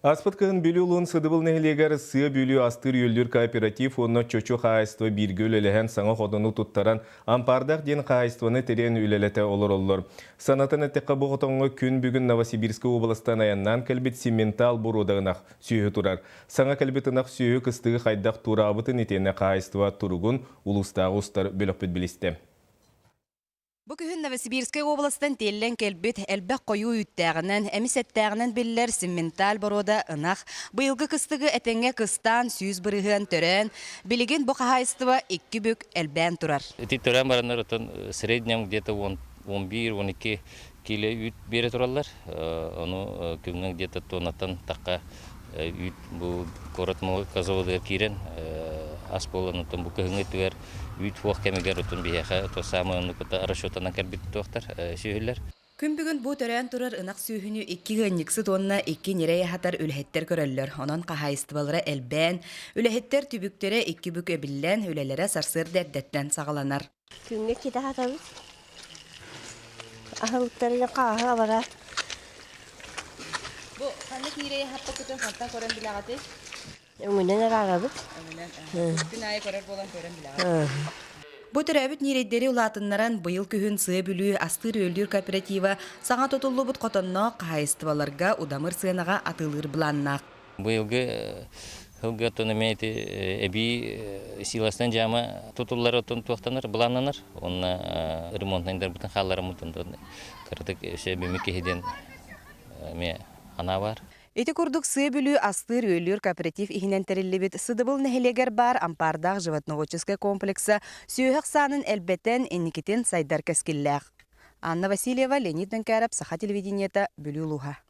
Ааспыт кыһын Бүлүү улууһун Сыдыбыл нэһилиэгэр Сыа Бүлүү астыыр-үөллүүр кооператив уонна Чочу хаһаайыстыба бииргэ үлэлэһэн саҥа хотону туттаран Ампаардаах диэн хаһаайыстыбаны тэрийэн үлэлэтэ олороллор. Санатан эттэххэ, бу хотоҥҥо күн бүгүн Новосибирскай уобаластан айаннаан кэлбит симментал боруода ынах сүөһү турар. Саҥа кэлбит ынах сүөһү кыстыгы хайдах туораабытын итиэннэ хаһаайыстыба туругун улуустааҕы устар бөлөхпүт билистэ. Бу күһүн Новосибирскай уобаластан тиэллэн кэлбит элбэх хойуу үүттээҕинэн, эмис эттээҕинэн биллэр симменталь боруода ынах быйылгы кыстыгы этэҥҥэ кыстаан 100% төрөөн, билигин бу хаһаайыстыба икки бүк элбээн турар. Ити төрөөн бараннар отон среднем где-то 11-12 кило үүт биэрэ тураллар. Ону күҥҥэ где-то тоннаттан тахха үүт бу куорат заводыгар киирэн ас буолан оттон бу кыһыҥҥы өттүгэр үүт суох кэмигэр оттон биһиэхэ то самое оннук расчетанан кэлбит туохтар сүөһүлэр. Күн бүгүн бу төрөөн турар ынах сүөһүнү икки ыанньыксыт уонна икки ньирэй аһатар үлэһиттэр көрөллөр. Онон хаһаайыстыбалара элбээн, үлэһиттэр түбүктэрэ икки бүк эбиллэн, үлэлэрэ сарсыарда эрдэттэн саҕаланар. Күҥҥэ киирэ аһатабыт. Аһылыктарыгар хааһы абара. Бу ханнык ньирэйи аһаппыккытын хантан көрөн билэҕитий? Өҥүнэн араарабыт. Өҥүнэн. Күн аайы көрөр буолан көрөн билэҕит. Бу төрөөбүт ньирэйдэри улаатыннаран быйыл күһүн Сыа Бүлүү астыыр-үөллүүр кооператива саҥа тутуллубут хотонноох хаһаайыстыбаларга удамыр сыанаҕа атыылыыр былааннаах. Быйылгы сылга оттон эмиэ ити эбии силостан дьаама тутуллар оттон туохтанар, былааннанар. Онно ремонтнайдарбытын хааллараммытын кыратык өссө эбимик киһи диэн эмиэ анаа баар. Ити курдук Сыа Бүлүү астыыр-үөллүүр кооператив иһинэн тэриллибит Сыдыбыл нэһилиэгэр баар Ампаардаах животноводческай комплекса сүөһү ахсаанын элбэтэн, инникитин сайдар кэскиллээх. Анна Васильева, Леонид Мэнкээрэп, Саха телевидениета, Бүлүү улууһа.